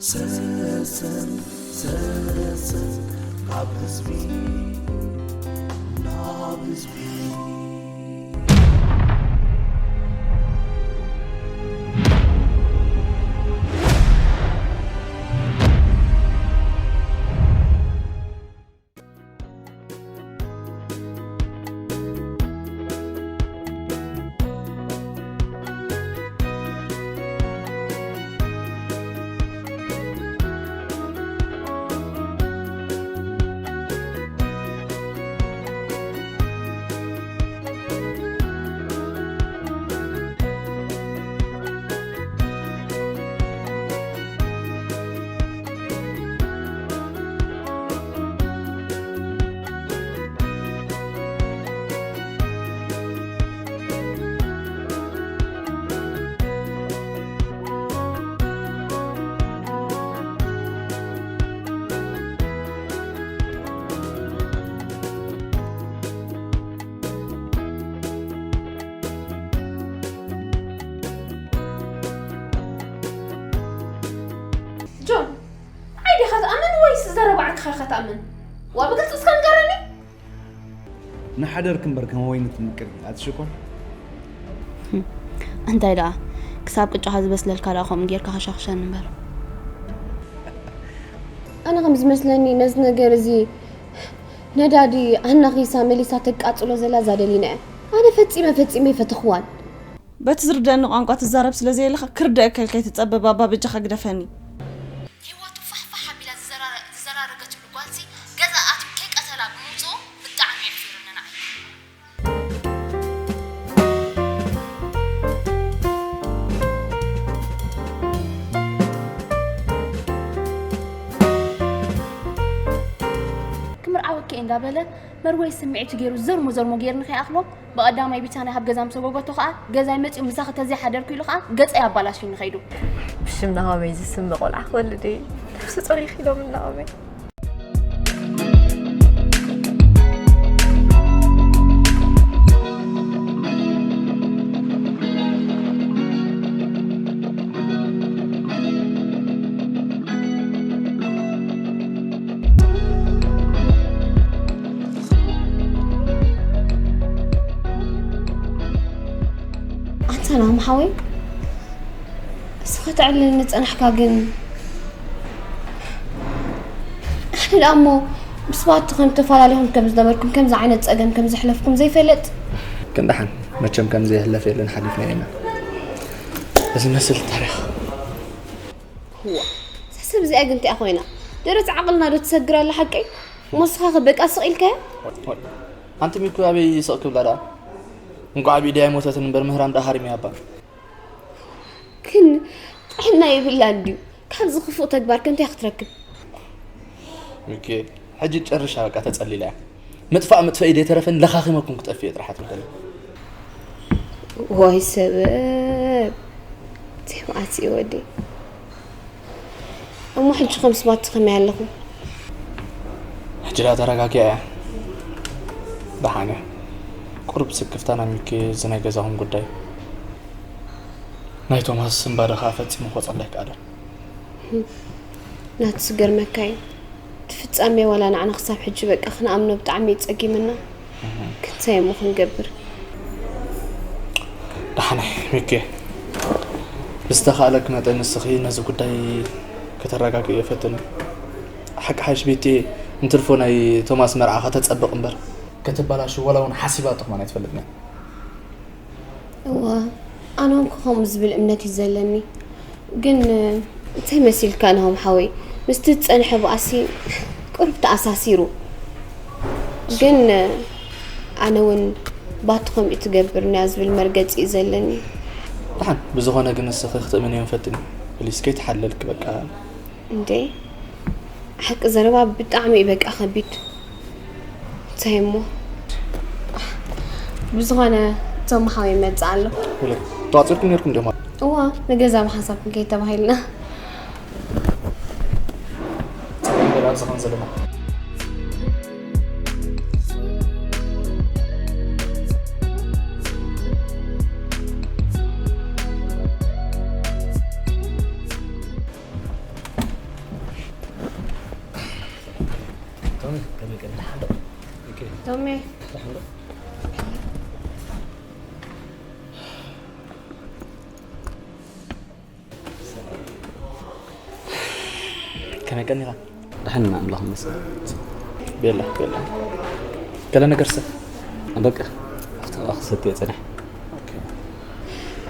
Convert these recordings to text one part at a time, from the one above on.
ሰሰን ሰሰን ካብ ህዝቢ ናብ ህዝቢ። ጆን፣ ንዓይ ዲኻ ትኣምን ወይስ ዘረባ ዓርክኻ ኢኻ ትኣምን? ዋ፣ ብግልጺ እስከ ንገረኒ። ንሓደርኪ እምበር ከም ወይኒ ትምቅሪ፣ ኣቲ ሽኮር። እንታይ ደኣ፣ ክሳብ ቅጫኻ ዝበስለልካ ደኣ ከምኡ ጌርካ ከሻኽሸኒ እምበር። ኣነ ከም ዝመስለኒ ነዚ ነገር እዚ ነዳዲ ኣናኺሳ መሊሳ ተቃጽሎ ዘላ እዛ ደሊና እያ። ኣነ ፈጺመ ፈጺመ ኣይፈተኽዋን። በቲ ዝርደኣኒ ቋንቋ ትዛረብ ስለ ዘየለኻ ክርደኣካ ኢልካ ኣይትጸበ ባባ፣ በጃኻ ግደፈኒ። ሂወቱ ፋሕፋሕ ኣቢላ ዝዘራ-፣ ዝዘራረገትሉ ጓልሲ ገዛ ኣትዩ ከይቀተላ ብምውጽኡ ብጣዕሚ እዩ ኣሕፊሩኒ ንዓይ። ክምርዓወኪ እየ እንዳበለ መርወይ ስምዒቱ ገይሩ ዘርሞ ዘርሞ ገይርኒ ከይኣኽሎ፣ ብቐዳማይ ቢታንያ ካብ ገዛ ምስ ሰጎገቶ ከኣ ገዛይ መጺኡ ምሳኺ ተዘይሓደርኩ ኢሉ ከኣ ገጸይ ኣባላሽዩኒ ከይዱ። ብሽም ናሆመይ ዝስመ ቆልዓ ክወልድ እየ። ነብሲ ጾር ይኺሎም ናሆመይ። ኣንታ ናሆም ሓወይ፣ እስኻ ተዕልለኒ ጸናሕካ፣ ግን ንሕና ደኣ እሞ ምስ ባቲ ከም ተፈላለኹም ከም ዝነበርኩም፣ ከምዚ ዓይነት ጸገም ከም ዘሕለፍኩም ዘይፈልጥ። ግን ደሓን መቸም ከም ዘይሕለፍ የለን፣ ሓሊፍና ኢና። እዚ መስል ታሪኽ። እዋ፣ እዛ ሰብ እዚኣ ግን እንታይ ኮይና? ደረት ዓቕልና ዶ ትሰግር ኣላ ሓቀይ? ሞስኻ ከ በቃ ስቕ ኢልካያ? ኣንቲ ሚኩ ኣበይ ስቕ ክብላ ደኣ? እንቋዕ ብኢደይ ኣይሞተትን እምበር ምህራም ደኣ ሃሪመያ እባ። ግን ጥዕና የብላን ድዩ? ካብዚ ክፉእ ተግባር ከ እንታይ ክትረክብ? ሚኪ፣ ሕጂ ጨርሻ በቃ ተጸሊላ እያ። ምጥፋእ ምጥፈኢ ደይተረፈን ለኻኺመኩም ክጠፍእ እየ ጥራሕ ኣትበል። ዋይ ሰበብ፣ ቴማኣት እዩ ወደይ። እሞ ሕጂ ከም ስባት ከመይ ኣለኹም? ሕጂ ደኣ ተረጋጊኣ እያ። ደሓን እያ። ቁሩብ ስክፍታ ናብ ሚኪ እዚ ናይ ገዛኹም ጉዳይ። ናይ ቶማስ እምባ ደኣ ኸኣ ፈጺሙ ክወጸላ ኣይከኣለን። ናትስ ገርመካ እዩ። እቲ ፍጻሜ ዋላ ንዓና ክሳብ ሕጂ በቃ ክንኣምኖ ብጣዕሚ እዩ ጸጊምና። እህ። ክንታይ እሞ ክንገብር? ደሓን እየ ሚኪ። ብዝተኻእለኪ መጠን ንስኺ ነዚ ጉዳይ ከተረጋግእዮ ፈትኒ። ሓቂ ሓይሽ ቤቲ እንትርፎ ናይ ቶማስ መርዓ ከተጸብቕ እምበር ከተበላሹ ዋላ እውን ሓሲባቶ ከማን ኣይትፈልጥን እያ። እዋ፣ ኣነ እውን ከምኡ ዝብል እምነት እዩ ዘለኒ። ግን፣ እንታይ መሲልካ ናሆም ሓወይ? ምስቲ ዝጸንሐ ባእሲ ቁሩብ ተኣሳሲሩ። ግን፣ ኣነ እውን ባቲ ከምኡ ትገብርንያ ዝብል መርገጺ እዩ ዘለኒ። ደሓን፣ ብዝኾነ ግን ንስኺ ክትእምንዮ ፈትኒ። ፕሊስ፣ ከይተሓለልኪ በቃ። እንዴ፣ ሓቂ ዘረባ ብጣዕሚ እዩ በቃ ከቢድ። እንታይ እሞ? ብዝኾነ፣ ቶም ሓወይ ይመጽእ ኣሎ። ወለ፣ ተዋጺርኩም ነርኩም ዲኹም? እዋ፣ ንገዛ ብሓንሳብ ክንከይድ ተባሂልና። ጽቡቕ እምበር ኣብዚ ኸም ዘለና። ከመይ ቀኒኻ? ኦኬ። ቶሜ። ደሓን ዶ? ከመይ ቀኒኻ? ደሓን ኢና፣ ኣምላኽ ይመስገን። ቤላ፣ ቤላ። ገለ ነገር ሰብ? በቃ፣ ኣብቲ ክሰትዮ ጸኒሐ። ኦኬ።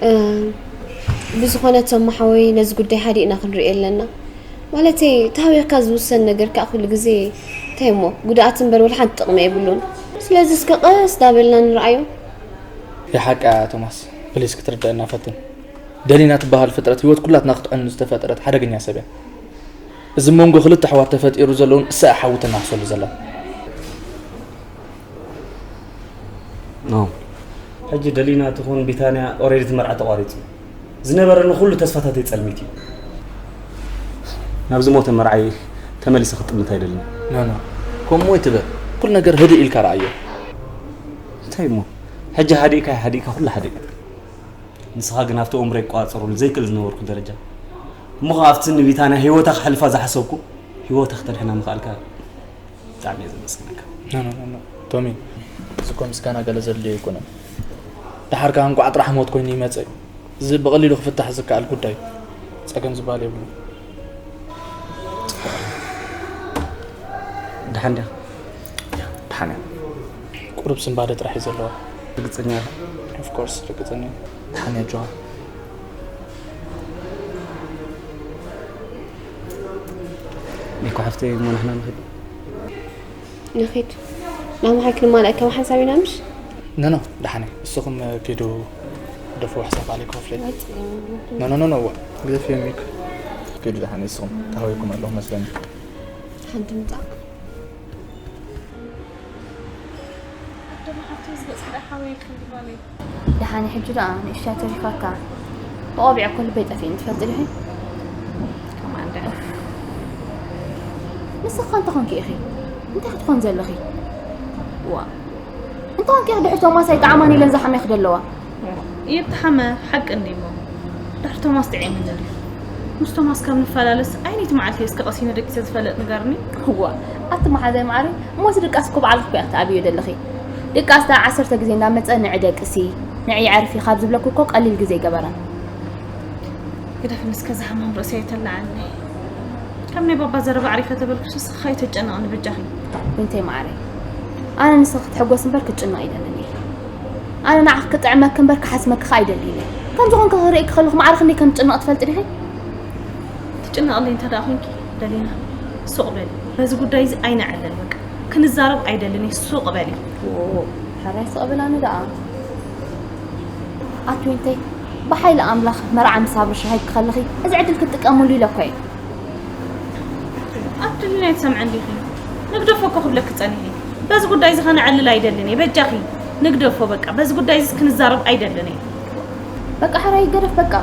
እ፣ ብዝኾነ ቶም ሓወይ፣ ነዚ ጉዳይ ሃዲእና ክንሪኦ ኣለና። ማለተይ፣ ተሃዊኽካ ዝውሰን ነገር ከኣ ኩሉ ግዜ እንታይ እሞ፣ ጉድኣት እምበር ወላ ሓንቲ ጥቕሚ የብሉን። ስለዚ እስከ ቀስ ዳበልና ንርኣዮ። የሓቃ ቶማስ፣ ፕሊስ ክትርድአና ፈትን። ደሊና ትበሃል ፍጥረት ህይወት ኩላትና ክትዕኑ ዝተፈጠረት ሓደገኛ ሰብ እያ። እዚ መንጎ ክልተ ኣሕዋት ተፈጢሩ ዘለውን እሳ እያ ሓዊ ተናኽሰሉ ዘላ። ኖ። ሕጂ ደሊና ትኹን ቢታንያ ኦሬዲ እቲ መርዓ ተቋሪጹ። ዝነበረኒ ኩሉ ተስፋታተይ ጸልሚት እዩ። ናብ ዝሞተ መርዓይ ተመሊሰ ክጥምት ኣይደልን። ኖ፣ ኖ። ከምኡ ኣይትበል። ኩሉ ነገር ህድእ ኢልካ ረኣዮ። እንታይ እሞ? ሕጂ ሃዲእካ ሃዲእካ ኩሉ ሓደ እዩ። ንስኻ ግን ኣብቲ ኣእምሮይ ክቆጻጸረሉ ዘይክእል ዝነበርኩ ደረጃ። እሞ ኸኣ ኣብቲ ንቢታንያ ህይወታ ክሕልፋ ዝሓሰብኩ፣ ህይወታ ክተድሕና ምኽኣልካ ብጣዕሚ እየ ዘመስግነካ። ኖ፣ ኖ፣ ኖ፣ ኖ። ቶሚ፣ እዚ እኮ ምስጋና ገለ ዘድልዮ ኣይኮነን። ደሓር ከኣ እንቋዕ ጥራሕ ሞት ኮይኑ ይመጸ እዩ። እዚ ብቐሊሉ ክፍታሕ ዝከኣል ጉዳይ እዩ። ጸገም ዝበሃል የብሉን። ደሓን ዲኻ? ደሓን እያ። ቁሩብ ስንባደ ጥራሕ እዩ ዘለዋ። ርግጸኛ ኢኻ? ኦፍ ኮርስ፣ ርግጸኛ እየ። ደሓን እያ ጆሃር። ኒኮ ሓፍተይ፣ እሞ ንሕና ንኸይድ። ንኺድ። ናብ መሓይ ክንማልእ ከም ሓንሳብ ኢና ምሽ? ኖ፣ ኖ፣ ደሓን እየ። ንስኹም ኪዱ ደፍኡ፣ ሕሳብ ባዕለይ ክኸፍለልኩም። ኖ፣ ኖ፣ ኖ፣ ኖ፣ እዋ። ግደፍዮም ኒክ። ኪዱ ደሓን እየ፣ ንስኹም ተሃዊኹም ኣለኹም መስለኒ። ሓንቲ ምጻእ። ኣደና ሓፍተይ ዝበጽሐ ሓወይ ክንዲ ጓለይ። ደሓን ሕጂ ደኣ ንእሽተይ ተሪፋካ። ብቆቢዕ እኮ ልበይ ጠፊእኒ ትፈልጢ ዲኺ? ከማን ደኣ። ንስኻ እንተ ኾንኪ ኢኺ፣ እንታይ ክትኾን ዘለኺ? ዋ። እንተ ኾንኪ ኢኺ ድሕሪ ቶማስ ኣይጠዓማን ኢለን ዝሓመያ ክደለዋ። እየ እተሓመ፣ ሓቂ እንድዩ እሞ። ድሕሪ ቶማስ ጥዒምኒ ድዩ? ምስ ቶማስ ካብ ንፈላለስ ኣይነይቲ መዓልቲ እየ እስከ ቀሲነ ደቂሰ ዝፈልጥ ንገርኒ? እዋ፣ ኣቲ መሓዛይ መዓረይ፣ እሞ እቲ ድቃስ እኮ ባዕልኺ እኮ ኢኺ ትኣብዮ ዘለኺ። ድቃስ ደኣ ዓሰርተ ግዜ እንዳመጸ ንዒ ደቅሲ፣ ንዒ ዕርፊ ካብ ዝብለኪ እኮ ቀሊል ግዜ ኣይገበረን። ግደፍኒ እስከ እዛ ሕማም ርእሰይ ኣይተላዓልኒ። ካብ ናይ ባባ ዘረባ ኣዕሪፈ ተበልኩስ ንስኺ ከይትጨነቕኒ በጃኺ። ዊንተይ መዓረይ፣ ኣነ ንስኺ ክትሕጎስ እምበር ክትጭነቕ ኣይደልን እየ። ኣነ ንዓኺ ክጥዕመኪ እምበር ክሓስመኪ ከኣ ኣይደልን እየ። ከም ዝኾንኪ ክርእየኪ ከለኹ ማዕረ ክንደይ ከም ዝጭነቕ ትፈልጢ ዲኺ? ትጭነቕለይ እንተ ደኣ ኾይንኪ ደሊና፣ ሱቕ በሊ። በዚ ጉዳይ እዚ ኣይነዕልል በቃ። ክንዛረብ ኣይደልን እየ፣ ሱቕ በሊ። ዎ፣ ሕራይ ስቕ ብላኒ ደኣ። ኣቲ ዊንተይ፣ ብሓይሊ ኣምላኽ መርዓ ምስ ኣብርሽ ሂብኪ ከለኺ፣ እዚ ዕድል ክትጥቀመሉ ኢለ እኮ እየ። ኣቲ ደሊና ኣይትሰምዕን ዲኺ? ንግደፎ እኮ ክብለኪ ጸኒሐ። በዚ ጉዳይ እዚ ከነዕልል ኣይደልን እየ። በጃኺ ንግደፎ በቃ። በዚ ጉዳይ እዚ ክንዛረብ ኣይደልን እየ። በቃ ሕራይ ይገደፍ በቃ።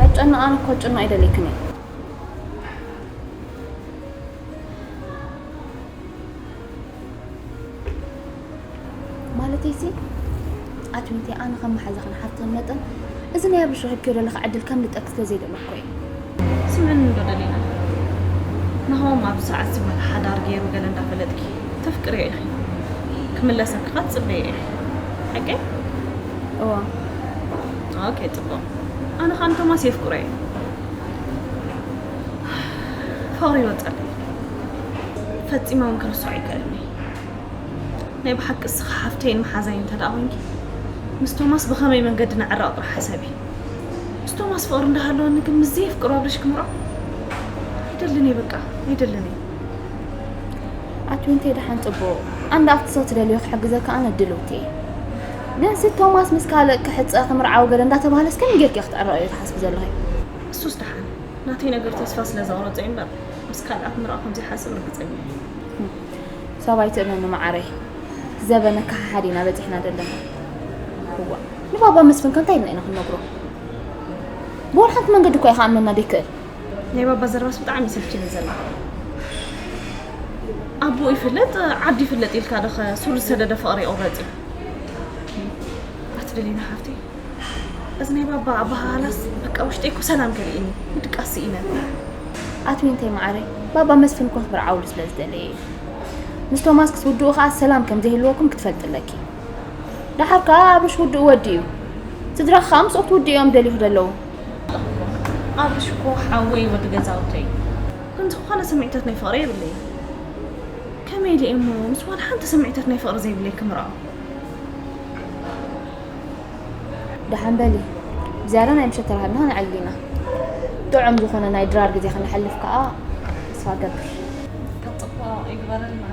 ኣይትጨነቕ፣ ኣነ እኮ ክጭነቕ ኣይደልየክን እየ። ማለተይሲ፣ ኣቲ ዊንተይ፣ ኣነ ከም መሓዛኽን ሓፍትኽን መጠን፣ እዚ ናይ ኣብርሽ ረኺብክዮ ዘለኺ ዕድል ከምልጠኪ ስለ ዘይደለኹ እኮ እየ። ስምዕኒ እንዶ ደሊና፣ ናሆም ኣብዚ ሰዓት እዚ ዋላ ሓዳር ገይሩ ገለ እንዳፈለጥኪ ተፍቅርዮ ኢኺ። ክምለሰኪ ከኣ ትጽበዮ ኢኺ። ሓቀይ? እዋ። ኦኬ፣ ጽቡቕ። ኣነ ከኣ ንቶማስ የፍቅሮ እየ። ፍቕሪ ይወጸለይ። ፈጺመ እውን ክርስዖ ኣይክእልን እየ። ናይ ብሓቂ እስኺ ሓፍተይን መሓዛይን እንተ ደኣ ኾይንኪ፣ ምስ ቶማስ ብኸመይ መንገዲ ነዕርቕ ጥራሕ ሕሰቢ። ምስ ቶማስ ፍቕሪ እንዳሃለወኒ ግን ምስ ዘየፍቅሮ ኣብርሽ ክምርዖ? ኣይደልን እየ በቃ፣ ኣይደልን እየ። ኣቲ ዊንተይ ደሓን ጽቡቕ። ኣንዳ ኣብቲ ሰው ትደልዮ ክሕግዘካ ኣነ ድልውቲ እየ። ግንሲ ቶማስ ምስ ካልእ ክሕጸ ክምርዓው ገለ እንዳተባህለስ ከመይ ጌርኪ ክትዕረቕዮ ትሓስቢ ዘለኺ? እሱስ ደሓን። ናተይ ነገር ተስፋ ስለ ዘቑረጾ እዩ እምበር፣ ምስ ካልኣት ምርኣው ከም ዘይሓስብ ርግጸኛ እየ። ሰብ ኣይትእመኒ መዓረይ። ዘበነ ከሓሓድ ኢና በጺሕና ዘለና። እዋ፣ ንባባ መስፍን ከ እንታይ ኢልና ኢና ክንነግሮ? ብወላ ሓንቲ መንገዲ እኳ እዩ ክኣምነና ደይክእል። ናይ ባባ ዘረባስ ብጣዕሚ ይሰልችኒ ዘሎ። ኣቦኡ ይፍለጥ፣ ዓዲ ይፍለጥ ኢልካ ዶ ከ ሱር ዝሰደደ ፍቕሪ ይቑረጽ እዩ? ኣቲ ደሊና ሓፍተይ፣ እዚ ናይ ባባ ኣበሃህላስ በቃ ውሽጠይ እኮ ሰላም ከሊእኒ፣ ምድቃስ ስኢነ። ኣቲ ዊንተይ መዓረይ፣ ባባ መስፍን እኮ ክምርዓውሉ ስለ ዝደለየ እዩ። ምስ ቶማስ ክትውድኡ ከኣ ሰላም ከም ዘይህልወኩም ክትፈልጢ ኣለኪ። ደሓር ከኣ ኣብርሽ ውድኡ ወዲ እዩ። ስድራኺ ከኣ ምስኡ ክትውድኡ እዮም ደልዩ ዘለዉ። ኣብርሽ እኮ ሓወይ ወዲ ገዛውተይ። ግን ዝኾነ ስምዒታት ናይ ፍቕሪ የብለይ። ከመይ ኢለ እሞ ምስ ዋላ ሓንቲ ስምዒታት ናይ ፍቕሪ ዘይብለይ ክምርዖ? ደሓን በሊ። ብዝያዳ ናይ ምሸት ተራህብና ክንዕልል ኢና። ጥዑም ዝኾነ ናይ ድራር ግዜ ከነሕልፍ ከኣ ተስፋ እገብር። ጽቡቕ ይግበረልና።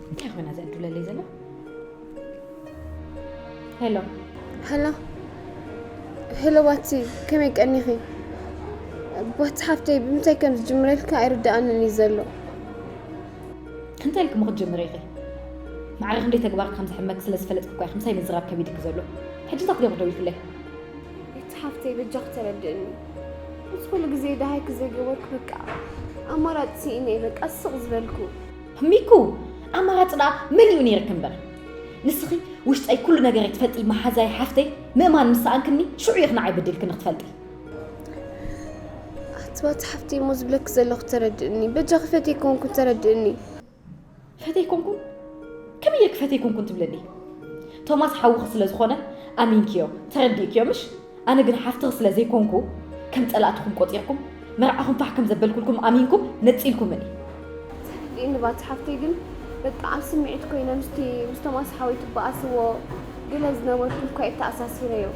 እንታይ ኮይና ዘዕዱለለይ ዘላ? ሄሎ። ሄሎ። ሄሎ ባቲ፣ ከመይ ቀኒኺ? ባቲ ሓፍተይ፣ ብምንታይ ከም ዝጅምረልካ ኣይርድኣንን እዩ ዘሎ። እንታይ ኢልኪ እሞ ክትጅምሪ ኢኺ? ማዕረ ክንደይ ተግባርኪ ከም ዘሕመኪ ስለ ዝፈለጥኪ እኮ ኢኺ ምሳይ ምዝራብ ከቢድኪ ዘሎ። ሕጂ እንታይ ክትገብሪ ደው ኢልክለይ? እቲ ሓፍተይ በጃኺ ተረድእኒ። እዚ ኩሉ ግዜ ደሃይኪ ዘይገበርኩ በቃ ኣማራጺ ስኢነ እየ በቃ ስቕ ዝበልኩ። ሚኩ፣ ኣማራጺ ደኣ መሊኡ ነይርኪ እምበር። ንስኺ ውሽጠይ ኩሉ ነገረይ ትፈልጢ መሓዛይ ሓፍተይ ምእማን ምስ ሰኣንክኒ ሽዑ ኢኺ ንዓይ በዲልክኒ ክትፈልጢ። ኣቲ ባቲ ሓፍተይ እሞ ዝብለኪ ዘለኹ ተረድእኒ። በጃኺ ፈትየ ኮንኩ ተረድእኒ። ፈተይኮንኩን? ከመይ ኢልኪ ፈተይኮንኩን ትብለኒ? ቶማስ ሓውኺ ስለ ዝኾነ ኣሚንክዮ፣ ተረዲእክዮ ምሽ? ኣነ ግን ሓፍትኺ ስለ ዘይኮንኩ ከም ጸላእትኹም ቆጺርኩም፣ መርዓኹም ፋሕ ከም ዘበልኩልኩም ኣሚንኩም ነጺልኩምኒ። ተረዲእኒ ባቲ ሓፍተይ፣ ግን በቃ ኣብ ስምዒት ኮይነ ምስቲ ምስ ቶማስ ሓወይ ትበኣስዎ ገለ ዝነበርኩም እኳ እየ ተኣሳሲረዮ።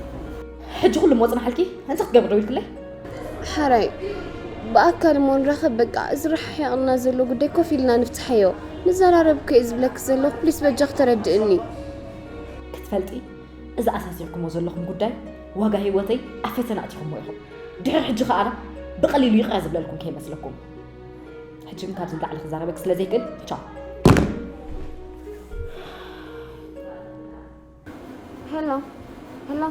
ሕጂ ኩሉ እሞ ጽናሓልኪ፣ እንታይ ክትገብሪ ደው ኢልክለይ? ሓራይ ብኣካል እሞ ንራኸብ በቃ፣ እዚ ረሓሒቕና ዘሎ ጉዳይ ኮፍ ኢልና ንፍትሓዮ። ንዘራረብ እኮ እየ ዝብለኪ ዘለኹ፣ ፕሊስ በጃኺ ተረድእኒ። ክትፈልጢ፣ እዚ ኣሳሲርኩሞ ዘለኹም ጉዳይ ዋጋ ህይወተይ ኣብ ፈተና ኣእቲኹሞ ኢኹም። ድሕሪ ሕጂ ከኣ ብቐሊሉ ይቕረ ዝብለልኩም ከይመስለኩም። ሕጂ ግን ካብዚ ንላዕሊ ክዛረበኪ ስለ ዘይክእል፣ ቻው። ሄሎ፣ ሄሎ።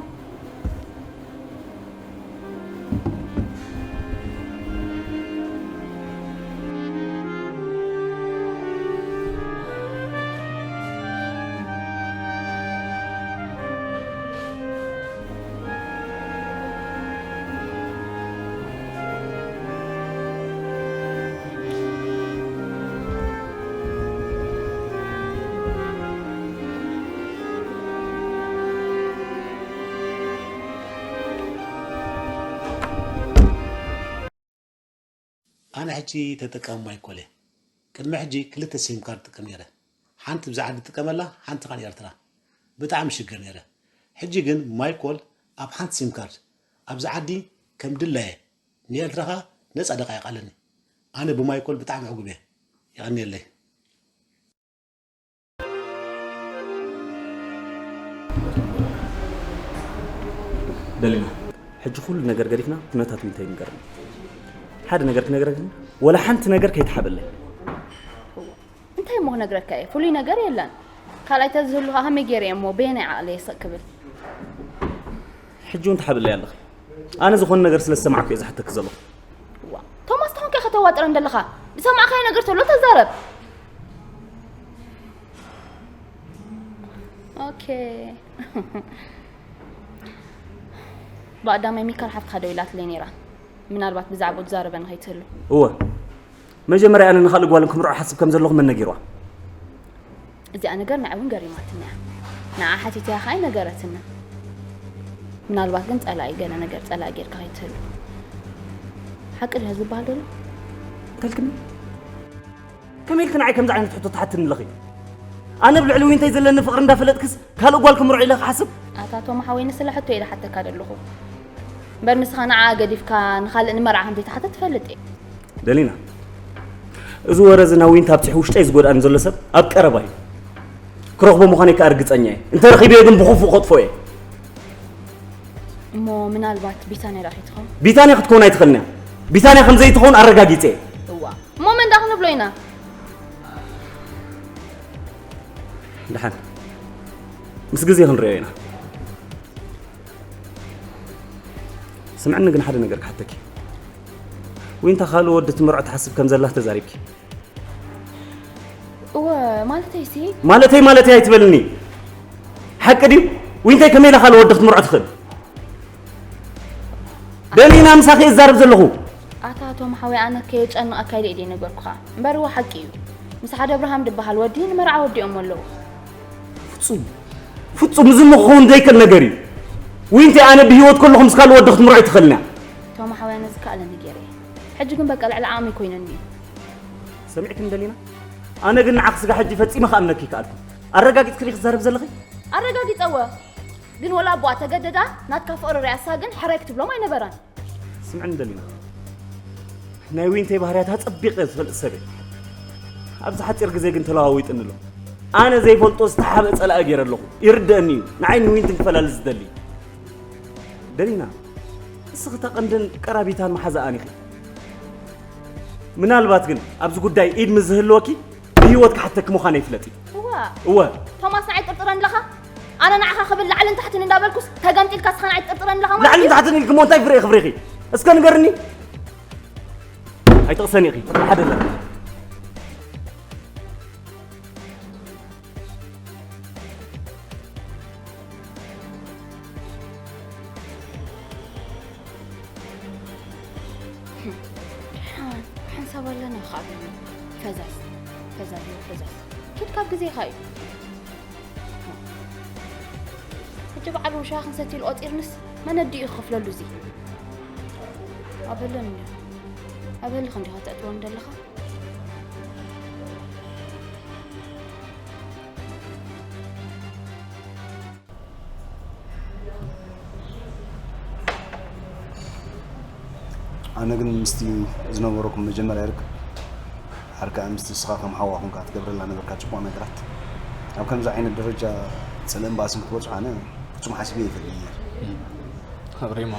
ኣነ ሕጂ ተጠቃሚ ማይኮል እየ። ቅድሚ ሕጂ ክልተ ሲም ካርድ እጥቀም ነይረ። ሓንቲ ብዛ ዓዲ እጥቀመላ፣ ሓንቲ ኻን ኤርትራ። ብጣዕሚ ሽገር ነይረ። ሕጂ ግን ማይኮል ኣብ ሓንቲ ሲም ካርድ ኣብዚ ዓዲ ከም ድላየ ንኤርትራ ኸኣ ነጻ ደቃይቕ ኣለኒ። ኣነ ብማይኮል ብጣዕሚ ዕጉብ እየ። የቐንየለይ። ደሊና፣ ሕጂ ኩሉ ነገር ገዲፍና ኩነታት ዊንታ ይንገርና። ሓደ ነገር ክነግረክ ግን፣ ወላ ሓንቲ ነገር ከይትሓበለይ። እንታይ እሞ ክነግረካ እየ? ፍሉይ ነገር የለን። ካልኣይ ተዝህሉ ኸዓ ከመይ ገይረ እየ እሞ በየናይ ዓቕሊ እየ ስቕ ክብል? ሕጂ እውን ትሓብለይ ኣለኺ። ኣነ ዝኾነ ነገር ስለ ዝሰማዕኩ እየ ዝሓተኪ ዘለኹ። ዋ፣ ቶማስ ተኾንካ ከተዋጥረን ዘለኻ። ዝሰማዕካዮ ነገር ተሎ ተዛረብ። ኦኬ። ብቐዳማይ ሚካል ሓፍትኻ ደዊላትለይ ነይራ። ምናልባት ብዛዕባኡ ትዛረበኒ ከይትህሉ። እወ፣ መጀመርያ ኣነ ንኻልእ ጓል ክምርዖ ሓስብ ከም ዘለኹ መን ነጊርዋ? እዚኣ ነገር ንዓይ እውን ገሪማትኒ እያ። ንዓ ሓቲተ እያ ከኣ ኣይነገረትንን። ምናልባት ግን ጸላኢ ገለ ነገር ጸላኢ ጌርካ ከይትህሉ። ሓቂ ድዩ ዝበሃል ዘሎ? እንተልክኒ ከመይ ኢልክ ንዓይ ከምዚ ዓይነት ሕቶ ትሓትኒ ኣለኺ? ኣነ ኣብ ልዕሊ ዊንተይ ዘለኒ ፍቕሪ እንዳፈለጥክስ ካልእ ጓል ክምርዖ ኢለ ክሓስብ? ኣታ ቶም ሓወይ፣ ንስለ ሕቶ ኢለ ሓተካ ዘለኹ። እምበር ንስኻ ንዓ ገዲፍካ ንኻልእ ንመርዓ ከም ዘይትሓትት ትፈልጥ እየ። ደሊና፣ እዚ ወረ እዚ ናብ ዊንታ ኣብፂሑ ውሽጠይ ዝጎድኣኒ ዘሎ ሰብ ኣብ ቀረባ እዩ። ክረኽቦ ምዃነይ ከኣ ርግጸኛ እየ። እንተረኺበዮ ግን ብኽፉእ ከጥፎ እየ። እሞ ምናልባት ቢታንያ ደኣ ከይትኸውን? ቢታንያ ክትከውን ኣይትኽእልን እያ። ቢታንያ ከም ዘይትኸውን ኣረጋጊጸ እየ። እዋ፣ እሞ መን ደኣ ክንብሎ ኢና? ደሓን፣ ምስ ግዜ ክንሪኦ ኢና። ስምዕኒ ግን ሓደ ነገር ክሓተኪ። ዊንታ ካልእ ወዲ ትምርዖ ትሓስብ ከም ዘላ ተዛሪብኪ። እወ፣ ማለተይሲ ማለተይ ማለተይ ኣይትበልኒ። ሓቂ ድዩ? ዊንታይ ከመይ ኢላ ካልእ ወዲ ክትምርዖ ትኽእል? ደሊና ምሳኺ እዛረብ ዘለኹ። ኣታ ቶም ሓወይ፣ ኣነ ከየጨንቐካ ኢለ እየ ዘይነገርኩኻ። እምበር እወ ሓቂ እዩ። ምስ ሓደ ኣብርሃም ድበሃል ወዲ ንመርዓ ወዲኦሞ ኣለዉ። ፍጹም ፍጹም፣ እዚ እሞ ክኸውን ዘይክእል ነገር እዩ። ዊንቲ ኣነ ብህይወት ከለኹ ምስ ካልእ ወዲ ክትምርዖ ኣይትኽእልን እያ። ቶም ሓወይ፣ ኣነ ዝከኣለኒ ገይረ እየ። ሕጂ ግን በቃ ልዕሊ ዓቕመይ ኮይኑኒ እዩ። ሰሚዕክኒ ደሊና? ኣነ ግን ንዓኺ ስጋ ሕጂ ፈጺመ ክኣምነኪ ይከኣልኩ። ኣረጋጊጽኪ ዲኺ ትዛረቢ ዘለኺ? ኣረጋጊጸ እወ። ግን ወላ ኣቦኣ ተገደዳ ናትካ ፍቕሪ ሪኣሳ ግን ሕራይ ክትብሎም ኣይነበራን። ስምዕኒ ደሊና፣ ናይ ዊንተይ ባህርያት ኣጸቢቐ ዝፈልጥ ሰብ እየ። ኣብዚ ሓጺር ግዜ ግን ተለዋዊጥኒ ኣሎ። ኣነ ዘይፈልጦ ዝተሓብአ ጸላኢ ገይረ ኣለኹ። ይርደአኒ እዩ። ንዓይ ንዊንትን ክፈላሊ ዝደሊ። ደሊና፣ ንስኺ እታ ቀንድን ቀራቢታን መሓዛኣን ኢኺ። ምናልባት ግን ኣብዚ ጉዳይ ኢድ ምስ ዝህልወኪ ብህይወት ክሓተኪ ምዃነይ ፍለጢ። እዋ። እወ። ቶማስ ንዓይ ጥርጥረን ኣለኻ? ኣነ ንዓኻ ክብል ላዕልን ታሕትን እንዳበልኩስ ተገምጢልካ እስኻ ንዓይ ጥርጥረን ኣለኻ ማለት ላዕልን እዩ? ታሕትን ኢልኪ እሞ እንታይ ፍረ ክፍሪኺ? እስከ ንገርኒ። ኣይትቕሰኒ ኢኺ። ሓደ ኣለኪ። ሓንሳብ ኣለና ካብ ፈዛዝ ፈዛዝ ፈዛዝ ኪድ ካብ ግዜኻ እዩ። ሕጂ በዓል ውሻ ክንሰትይሉ ቆፂርንስ መነዲ እዩ ክኽፍለሉ እዚ ኣበለን እንዲ ኣበሊ ክንዲኻ ተእትወን ዘለኻ። ኣነ ግን ምስቲ ዝነበረኩም መጀመርያ ርክብ ሓር ከኣ ምስቲ ንስኻ ከም ሓዋ ኮንካ ትገብረላ ነበርካ ጽቡቕ ነገራት ኣብ ከምዚ ዓይነት ደረጃ ጽልእን ባእስን ክትበጽሑ ኣነ ፍጹም ሓሲበ ኣይፈልጥን ነይረ። ሪሞ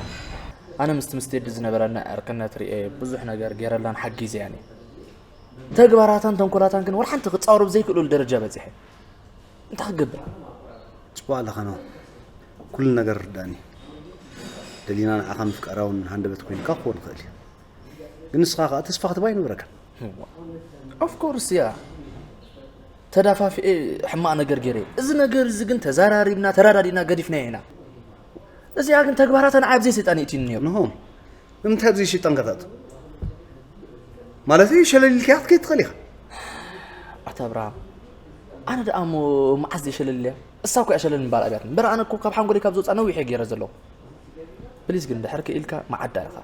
ኣነ ምስቲ ምስ ቴዲ ዝነበረና ዕርክነት ርእየ ብዙሕ ነገር ገይረላን ሓጊዘያን እየ። ተግባራታን ተንኮላታን ግን ወላ ሓንቲ ክጻወሩ ብዘይክእሉሉ ደረጃ በጺሐ። እንታይ ክገብር? ጽቡቕ ኣለኻ ኖ። ኩሉ ነገር ይርዳእኒ። ደሊና ንዓኻ ምፍቃራ እውን ሃንደበት ኮይንካ ክኾን ይኽእል እዩ። ግን ንስኻ ከኣ ተስፋ ክትህባ ኣይነበረካን። Of course እያ። ተዳፋፊኤ ሕማቕ ነገር ገይረ። እዚ ነገር እዚ ግን ተዛራሪብና ተራዳዲእና ገዲፍናዮ ኢና። እዚኣ ግን ተግባራታ ንዓይ ኣብዘይ ሰይጣን ይእትዩኒ ነይሩ። ንሆ። ንምንታይ ኣብዚ ሽጣን ከተእቱ? ማለተይ ሸለል ኢልካያ ክትከይድ ትኽእል ኢኻ። ኣታ ኣብርሃም፣ ኣነ ደኣ እሞ መዓስ እየ ሸለል ኢለያ? እሳ እኮ እያ ሸለል ምባል ኣብያትኒ። እምበር ኣነ እኮ ካብ ሓንጎለይ ካብ ዝወፅኣ ነዊሕ እየ ገይረ ዘለኹ። ፕሊስ ግን ድሕር ክኢልካ መዓዳ ኢኻ።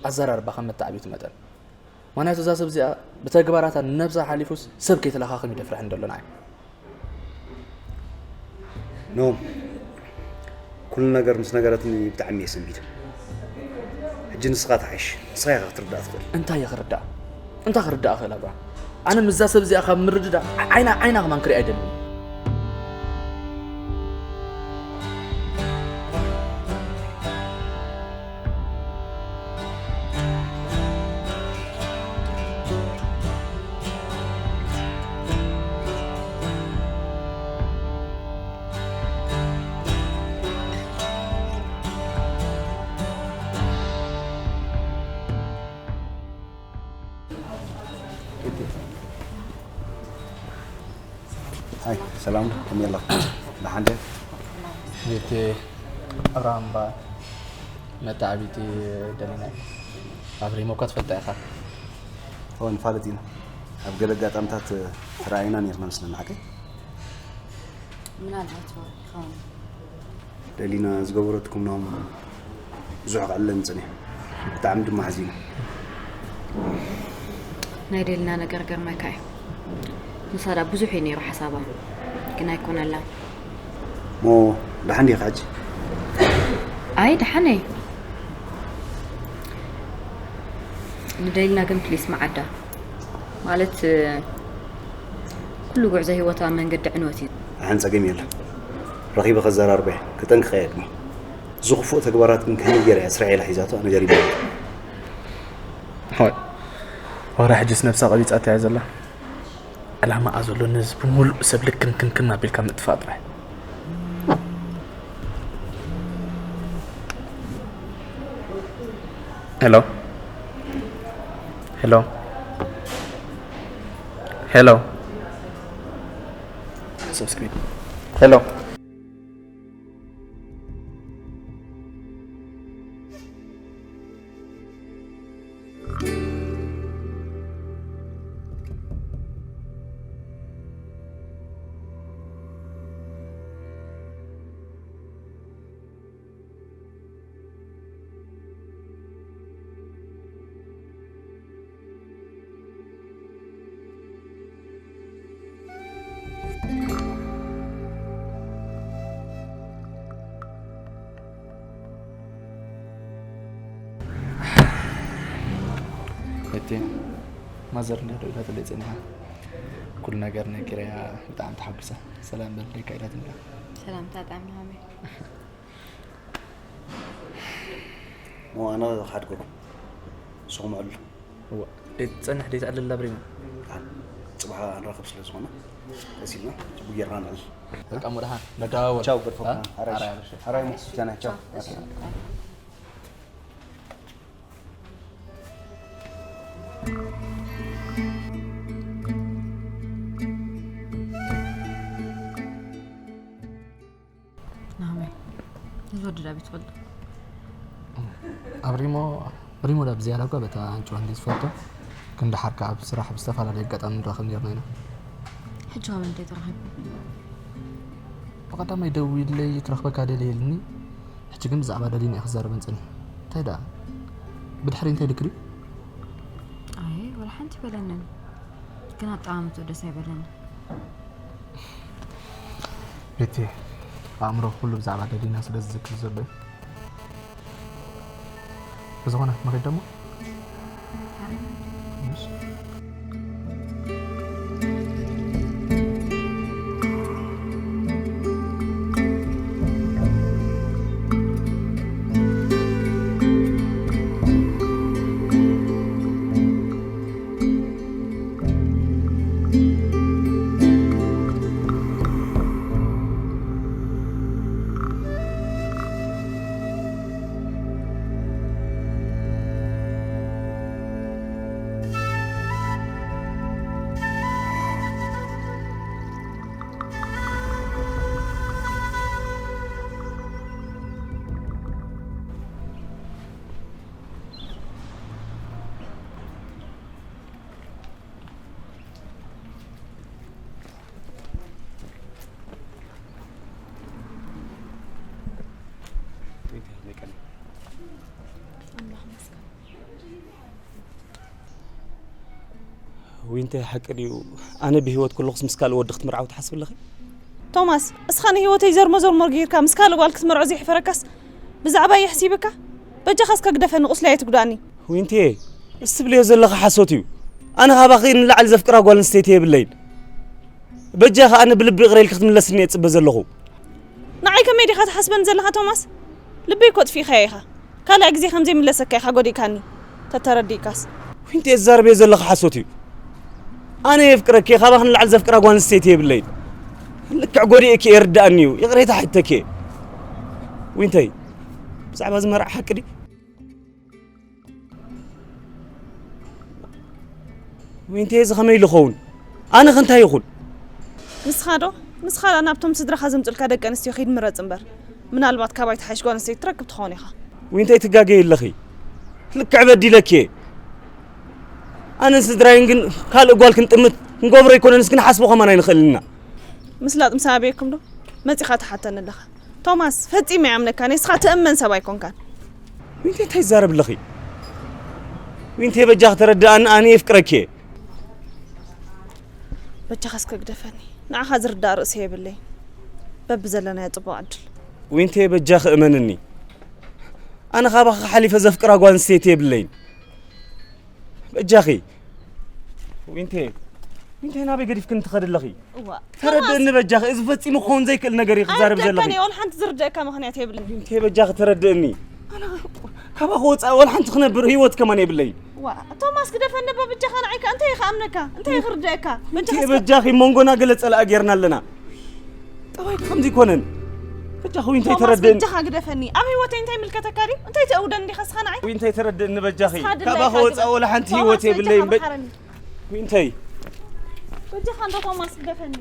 ኣዘራርባኻ መተዓብይቱ መጠን። ምኽንያቱ እዛ ሰብ እዚኣ ብተግባራታ ንነብሳ ሓሊፉስ ሰብ ከይተለኻኽም እዩ ደፍርሐኒ ዘሎ ንዓይ። ኖም ኩሉ ነገር ምስ ነገረትኒ ብጣዕሚ እየ ሰንቢደ። ሕጂ ንስኻ ትሓይሽ፣ ንስኻ ኢኻ ክትርዳእ ትኽእል። እንታይ እየ ክርዳእ? እንታይ ክርዳእ እኽእል ኣብርሃም? ኣነ ምስዛ ሰብ እዚኣ ካብ ምርድዳእ ዓይና ዓይና ከማን ክርኢ ኣይደልን። ሃይ ሰላም ከመይ ኣለኹም? ደሓን ድያ? ቤቲ ኣብርሃም እባ መተዓቢቲ ደሊና እዩ። ኣብሪሞ እኳ ትፈልጣ ኢኻ። እወ፣ ንፋለጥ ኢና። ኣብ ገለ ኣጋጣምታት ተራእይና ነይርና መስለኒ፣ ሓቀይ? ምናልባት እወ ይኸውን። ደሊና ዝገበረትኩም ናም ብዙሕ ክዕለኒ ጸኒሑ። ብጣዕሚ ድማ ሓዚነ። ናይ ደሊና ነገር ገርመካ እዩ። ንሳ ዳ ብዙሕ እዩ ነይሩ ሓሳባ፣ ግን ኣይኮነላን። እሞ ደሓን ዲኻ ሕጂ? ኣይ ደሓን እየ። ንደሊና ግን ፕሊስ መዓዳ ማለት ኩሉ ጉዕዞ ህይወታ መንገዲ ዕንወት እዩ። ኣሓን ጸገም የለን። ረኺበ ከዘራርበ ክጠንቅቐ እየ ድማ። እዚ ክፉእ ተግባራት ግን ከመይ ገይራ እያ ስርዐ ኢላ ሒዛቶ ኣነ ገሪሙ። ሆይ፣ ዋላ ሕጅስ ነብሳ ቀቢጻታ እያ ዘላ። ዕላማኣ ዘሎ ነዚ ብምሉእ ሰብ ልክንክንክን ኣቢልካ ምጥፋእ ጥራይ። ሄሎ፣ ሄሎ፣ ሄሎ፣ ሄሎ። እቲ ማዘር እንዲያ ደው ኢላትለይ ጸኒሓ። ኩሉ ነገር ነጊረያ ብጣዕሚ ተሓጒሳ። ሰላም በል ደካ ኢላትኒ። ሰላምታ ጣዕሚ ሃመይ። እሞ ኣነ ክሓድገኩም ንስኹም ዕሉ። እወ፣ ደይትጸንሕ ደይትዕልል ኣብሪማ። ጽባሕ ንራኸብ ስለ ዝኾነ ቀስ ኢልና ጽቡቕ ጌርና ንዕል። በቃ እሞ ደሓን ንደዋወል። ቻው ገድፈኩም። አ? ኣራይ፣ ኣራይ፣ ኣራይ። ኣራይ እሞ ቻና ቻው። ናሆመይ፣ ነዚ ወዲ ዳዊት ትፈልጦ? ኣብ ሪሞ ሪሞ ዳ ብዝያዳ እኳ በታ ኣንጭዋ እንዲ ዝፈልጦ፣ ግን ደሓር ከኣ ኣብ ስራሕ ብዝተፈላለየ ኣጋጣሚ ንራኸብ ነርና ኢና። ሕጂ ካብ እንታይ ተራኺቡ? ብቐዳማይ ደዊለይ ትረኽበካ ደልየ ኢልኒ። ሕጂ ግን ብዛዕባ ደሊና እየ ክዛረበን ጸኒሑ። እንታይ ደኣ? ብድሕሪ እንታይ ኢልኪ ድዩ? ኣይ፣ ወላ ሓንቲ በለንን። ግን ኣጠማምትኡ ደስ ኣይበለንን። ቤቲ፣ ኣእምሮ ኩሉ ብዛዕባ ደሊና ስለ ዝዝክር ዘሎ እዩ። ብዝኾነ፣ መኸይድ ደሞ? ዊንተ፣ ሓቂ ድዩ? ኣነ ብህይወት ከለኹስ ምስ ካልእ ወዲ ክትምርዓው ትሓስቢ ኣለኺ? ቶማስ፣ እስኻ ንህይወተይ ዘርሞ ዘርሞ ጌርካ ምስ ካልእ ጓል ክትምርዖ ዘይሕፈረካስ ብዛዕባይ የሕሲብካ? በጃኻ እስከ ግደፈኒ፣ ቁስለይ ኣይትጉዳእኒ። ዊንተ፣ እዚ ትብልዮ ዘለኺ ሓሶት እዩ። ኣነ ካባኺ ንላዕሊ ዘፍቅራ ጓል ኣንስተይቲ የብለይን። በጃኻ ኣነ ብልቢ ይቕረ ኢልኪ ክትምለስኒ እየ ዝጽበ ዘለኹ። ንዓይ ከመይ ዲኻ ትሓስበኒ ዘለኻ ቶማስ? ልበይ እኮ ኣጥፊእካዮ ኢኻ። ካልኣይ ግዜ ከም ዘይምለሰካ ኢኻ ጎዲእካኒ ተተረዲእካስ። ዊንተይ፣ ትዛረብዮ ዘለኺ ሓሶት እዩ። ኣነ የፍቅረኪ እየ፣ ካባኺ ንላዕሊ ዘፍቅራ ጓል ኣንስተይቲ የብለይን። ልክዕ ጎዲኤኪ እየ፣ ይርድኣኒ እዩ። ይቕሬታ ሕተኪ እየ። ዊንተይ፣ ብዛዕባ እዚ መርዓ ሓቂ ድዩ? ዊንተይ፣ እዚ ከመይ ኢሉ ይኸውን? ኣነ ኸ እንታይ ይኹን? ንስኻ ዶ? ንስኻ ደኣ ናብቶም ስድራኻ ዘምጹልካ ደቂ ኣንስትዮ ኺድ ምረጽ እምበር፣ ምናልባት ካባይ ትሓይሽ ጓል ኣንስተይቲ ትረክብ ትኸውን ኢኻ። ዊንተይ፣ ትጋገዪ ኣለኺ። ልክዕ በዲለኪ እየ። ኣነን ስድራይን ግን ካልእ ጓል ክንጥምት ክንገብሮ ኣይኮነንስ ክንሓስቦ ከማን ኣይንኽእልን ኢና። ምስላጥ ምስ ኣበየኩም ዶ መጺኻ ትሓተኒ ኣለኻ? ቶማስ፣ ፈጺመ ይኣምነካ፣ ንስኻ ትእመን ሰብ ኣይኮንካን። ዊንቴ፣ እንታይ ትዛረቢ ኣለኺ? ዊንቴ፣ በጃኺ ተረድኣኒ፣ ኣነ የፍቅረኪ እየ። በጃኻ እስከ ግደፈኒ፣ ንዓኻ ዝርዳእ ርእሲ የብለይን። በብዘለናዮ ጽቡቕ ዕድል። ዊንቴ፣ በጃኺ እመንኒ፣ ኣነ ካባኺ ሓሊፈ ዘፍቅራ ጓል ኣንስተይቲ የብለይን። በጃኺ ዊንቴ፣ ዊንቴ፣ ናበይ ገዲፍክኒ ትኸዲ ኣለኺ? እዋ፣ ተረድእኒ ቶማስ። በጃኺ፣ እዚ ፈጺሙ ክኸውን ዘይክእል ነገር እዩ ክዛረብ ዘለኺ። ኣይርደእካን እየ፣ ወላ ሓንቲ ዝርደእካ ምኽንያት የብለይን። ዊንቴ፣ በጃኺ ተረድእኒ። ኣነ ካባኺ ወጻኢ ወላ ሓንቲ ክነብር ህይወት ከማን የብለይን። ዋ፣ ቶማስ፣ ግደፈኒ እባ በጃኻ፣ ንዓይካ እንታይ እየ ክኣምነካ? እንታይ እየ ክርደእካ? ዊንቴ፣ በጃኻ እስከ በጃኺ፣ መንጎና ገለ ጸላኢ ጌርና ኣለና። ጠባይኪ ከምዚ ኣይኮነን። በጃኺ ዊንቴ፣ ቶማስ፣ ተረድእኒ። በጃኻ ግደፈኒ። ኣብ ህይወተይ እንታይ ይምልከተካ ድዩ? እንታይ ትእውደኒ ዲኻ እስኻ ንዓይ? ዊንቴ፣ ተረድእኒ በጃኺ። እስኻ ድላይካ ካባኺ ወጻኢ ግበር። ወላ ሓንቲ ቶማስ፣ ህይወት የብለይን። በጃኻ መሓረኒ። ዊንተይ። በጃኻ እንዶ ቶማስ ግደፈኒ።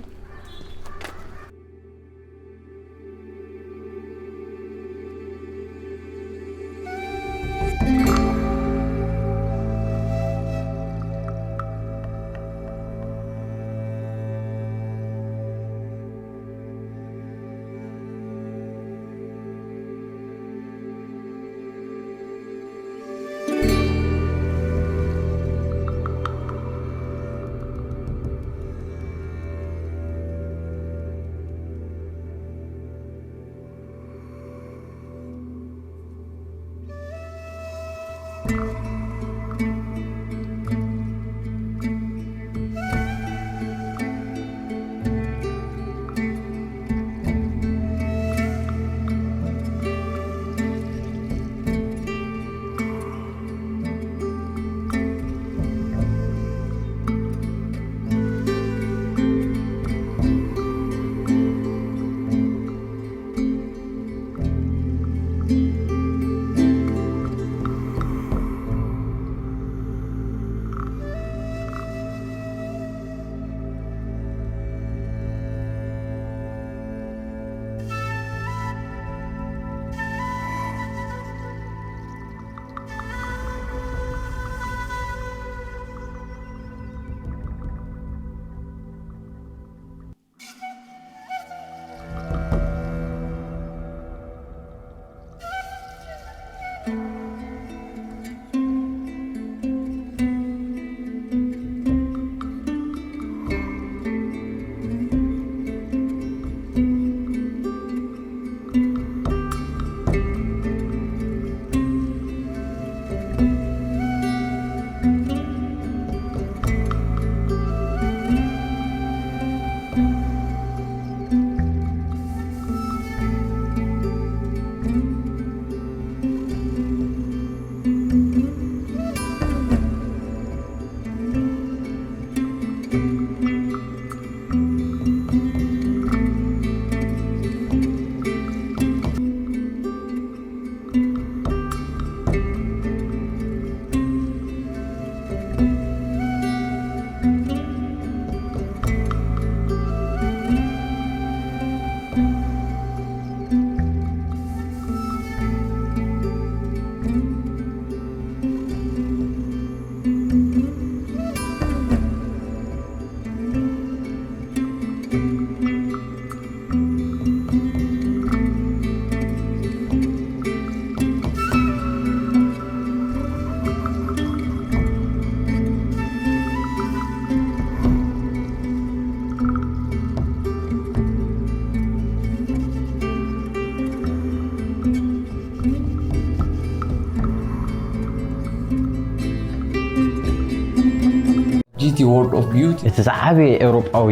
ጂ ቲ World of Beauty። እቲ ዝዓበየ ኤውሮጳዊ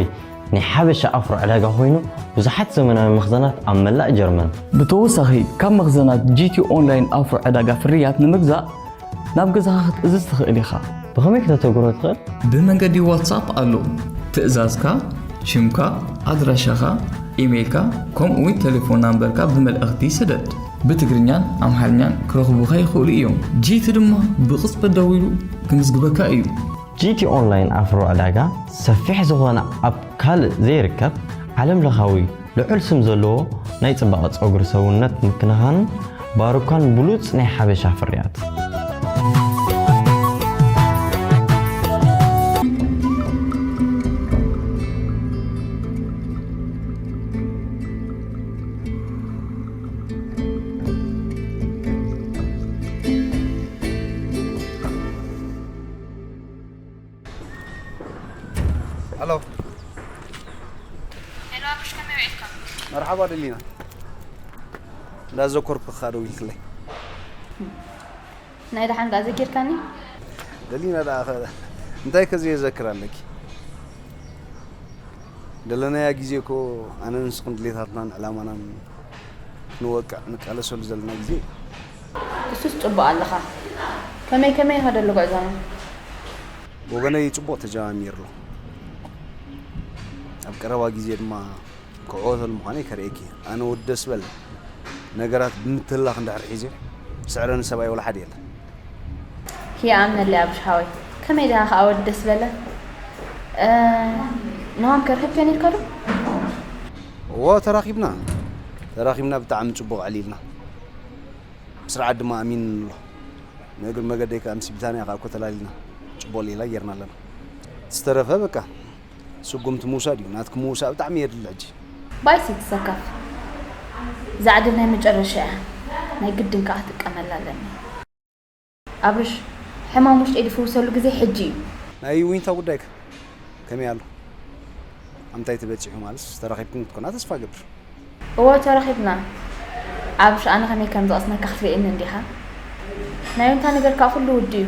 ናይ ሓበሻ ኣፍሮ ዕዳጋ ኮይኑ፣ ብዙሓት ዘመናዊ መኽዘናት ኣብ መላእ ጀርመን። ብተወሳኺ፣ ካብ መኽዘናት ጂ ቲ ኦንላይን ኣፍሮ ዕዳጋ ፍርያት ንምግዛእ ናብ ገዛኻ ክትእዝዝ ትኽእል ኢኻ። ብኸመይ ከተተግብሮ ትኽእል? ብመንገዲ ዋትሳፕ ኣሎ። ትእዛዝካ፣ ሽምካ፣ ኣድራሻኻ፣ ኢሜይልካ፣ ከምኡ እውን ቴሌፎን ናምበርካ ብመልእኽቲ ስደድ። ብትግርኛን ኣምሓርኛን ክረኽቡኻ ይኽእሉ እዮም። ጂ ቲ ድማ ብቕጽበት ደዊሉ ክምዝግበካ እዩ። ጂ ቲ ኦንላይን ኣፍሮ ዕዳጋ ሰፊሕ ዝኾነ ኣብ ካልእ ዘይርከብ ዓለም ለኻዊ ልዑል ስም ዘለዎ ናይ ጽባቐ ጸጉሪ ሰውነት ምክንኻንን ባሩካን ብሉጽ ናይ ሓበሻ ፍርያት። ዓባ ደሊና እንዳዘኮርኩ ካ ደው ኢልክለይ። ናይ ደሓን ደኣ ዘኪርካኒ? ደሊና ደኣ ኸ እንታይ ከ ዘየዘክር ኣለኪ? ደለናያ ግዜ እኮ ኣነ ንስኽን ድሌታትናን ዕላማናን ክንወቅዕ ንቃለሰሉ ዘለና ግዜ እዩ። እሱስ ጽቡቕ ኣለኻ። ከመይ ከመይ ይኸደሉ ጉዕዞና? ወገነይ ጽቡቕ ተጀማሚሩ ኣሎ። ኣብ ቀረባ ግዜ ድማ ክዕወተሉ ምዃነይ ከርእየኪ። ኣነ ወዲ ደስ በለ ነገራት ብምትላኽ እንድሕር ሒዘ ስዕረኒ ሰብኣይ ወላ ሓደ የለን። ይኣምነለይ ኣብሽ ሓወይ። ከመይ ደኣ ከኣ ወዲ ደስ በለ? እ፣ ንዋም ከርክብ ከኒድካ ዶ? እዎ ተራኺብና። ተራኺብና ብጣዕሚ ጽቡቕ ዕሊልና። ብስርዓት ድማ ኣሚንሉ። ንእግሪ መገደይ ከኣ ምስ ቢታንያ ከኣ እኮ ተላሊና። ጽቡቕ ሌላ ጌርና ኣለና። ዝተረፈ በቃ ስጉምቲ ምውሳድ እዩ። ናትኪ ምውሳእ ብጣዕሚ የድሊ ሕጂ። ባይሲ ትሰከፍ። እዛ ዕድል ናይ መጨረሻ እያ። ናይ ግድን ከኣ ክጥቀመላ ኣለኒ። ኣብርሽ፣ ሕማም ውሽጠይ ዝፍውሰሉ ግዜ ሕጂ እዩ። ናይ ዊንታ ጉዳይ ከ ከመይ ኣሎ? ኣምታይ ተበጺሑ ማለት ተራኺብኩም ክትኮና ተስፋ ገብር። እወ ተራኺብና። ኣብርሽ፣ ኣነ ከመይ ከም ዝቐስነካ ክትርእየኒ እንዲኻ? ናይ ዊንታ ነገር ከኣ ኩሉ ውዱ እዩ።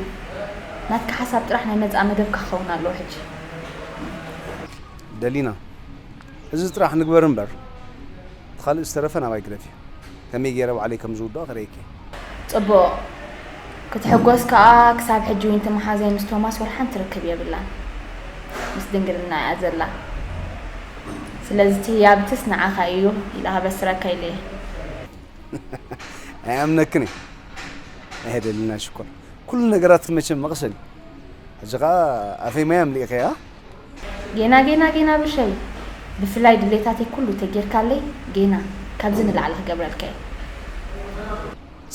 ናትካ ሓሳብ ጥራሕ ናይ መጻኢ መደብካ ክኸውን ኣለዎ ሕጂ። ደሊና፣ እዚ ጥራሕ ንግበር እምበር፣ እቲ ካልእ ዝተረፈ ናባይ ግደፍዮ። ከመይ ገይረ ባዕለይ ከም ዝውድኦ ክርእየኪ። ጽቡቕ። ክትሕጎስ ከኣ ክሳብ ሕጂ ዊንቲ መሓዘይ ምስ ቶማስ ወላ ሓንቲ ርክብ የብላን። ምስ ድንግልና እያ ዘላ። ስለዚ እቲ ህያብትስ ንዓኻ እዩ ኢለ ከበስረካ ኢለ እየ። ኣይኣምነክን እየ። ኣይደልና ሽኮር። ኩሉ ነገራት መቸም መቕሰን እዩ። ሕጂ ኸኣ ኣፈይ ማይ ኣምሊእኸያ። ጌና፣ ጌና፣ ጌና ብሸይ። ብፍላይ ድሌታተይ ኩሉ ተጌርካለይ፣ ጌና ካብዚ ንላዕሊ ክገብረልካ እየ።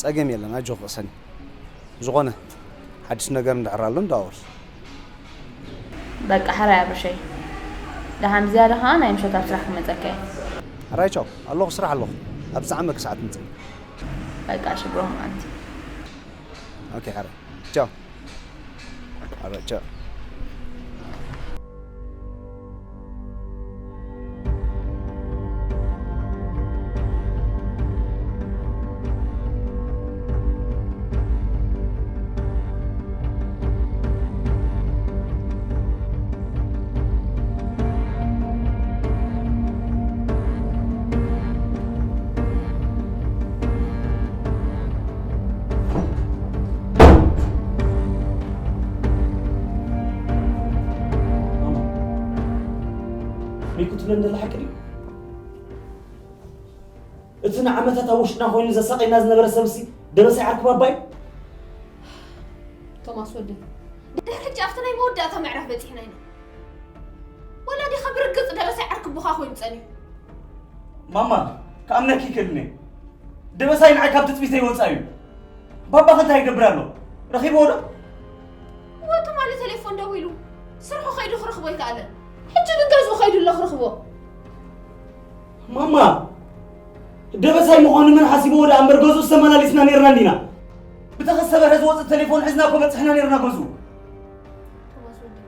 ጸገም የለን፣ ኣጆኺ ቅሰኒ። ዝኾነ ሓድሽ ነገር እንድሕር ኣሎ እንዳወል። በቃ፣ ሕራይ ኣብርሸይ። ደሓን ብዝያዳ ኸኣ ናይ ምሸት ኣብ ስራሕ ክመጸካ እየ። ሕራይ ቻው፣ ኣለኹ ስራሕ ኣለኹ። ኣብ ዝዓመኪ ሰዓት ምጽኒ። በቃ፣ እሺ ብሮ፣ ኣንቲ። ኦኬ፣ ሕራይ። ቻው። ሕራይ፣ ቻው። ማማ፣ ሚኩ ትብለን ዘላ ሓቂ ድዩ? እቲ ንዓመታት ኣብ ውሽጥና ኮይኑ ዘሳቐየና ዝነበረ ሰብሲ ደበሳይ ዓርኪ ባባ እዩ? ቶማስ ወደይ፣ ድሕሪ ሕጂ ኣብቲ ናይ መወዳእታ ምዕራፍ በጺሕና ኢና። ወላ ዲኻ ብርግጽ ደበሳይ ዓርኪ ኣቦኻ ኮይኑ ጸኒሑ? ማማ፣ ክኣምነኪ ይክእልኒ። ደበሳይ ንዓይ ካብ ትጽቢተይ ወጻኢ እዩ። ባባኸ እንታይ ይገብር ኣሎ? ረኺብዎ ዶ? እወ፣ ትማሊ ቴሌፎን ደዊሉ፣ ስርሑ ከይዱ ክረኽቦ ኣይከኣለን። ሕጂ ግን ገዝኡ ከይዱ ኣሎ ክረኽቦ። ማማ፣ ደበሳይ ምዃኑ መን ሓሲብዎ ደኣ እምበር፣ ገዝኡስ ተመላሊስና ነይርና እንዲና። ብተኸሰበ ዝወጽእ ቴሌፎን ሒዝና እኮ በጺሕና ነይርና ገዝኡ። ቶማስ ወደይ፣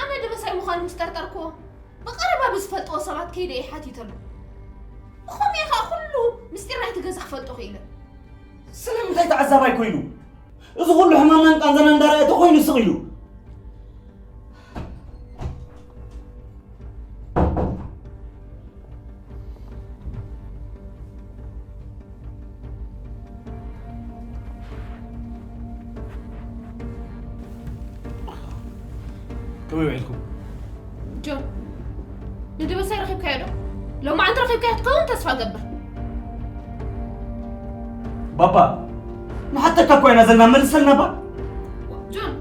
ኣነ ደበሳይ ምዃኑ ምስ ጠርጠርክዎ፣ ብቐረባ ብዝፈልጥዎ ሰባት ከይደ እየ ሓቲተሉ። ብኸምኡ እየ ኸኣ ኩሉ ምስጢር ናይቲ ገዛ ክፈልጦ ክኢለ። ስለምንታይ ተዓዛባይ ኮይኑ? እዚ ኩሉ ሕማምናን ቃንዛናን እንዳረኣየ ተኾይኑ ስቕ ኢሉ። ከመይ ውዒልኩም? ጆን፣ ንደበሳይ ረኺብካዮ ዶ? ሎማዓንቲ ረኺብካዮ ክትከውን ተስፋ እገብር። ባባ፣ ንሓተካ እኮ ኢና ዘለና፣ መልሰልና እባ። ጆን፣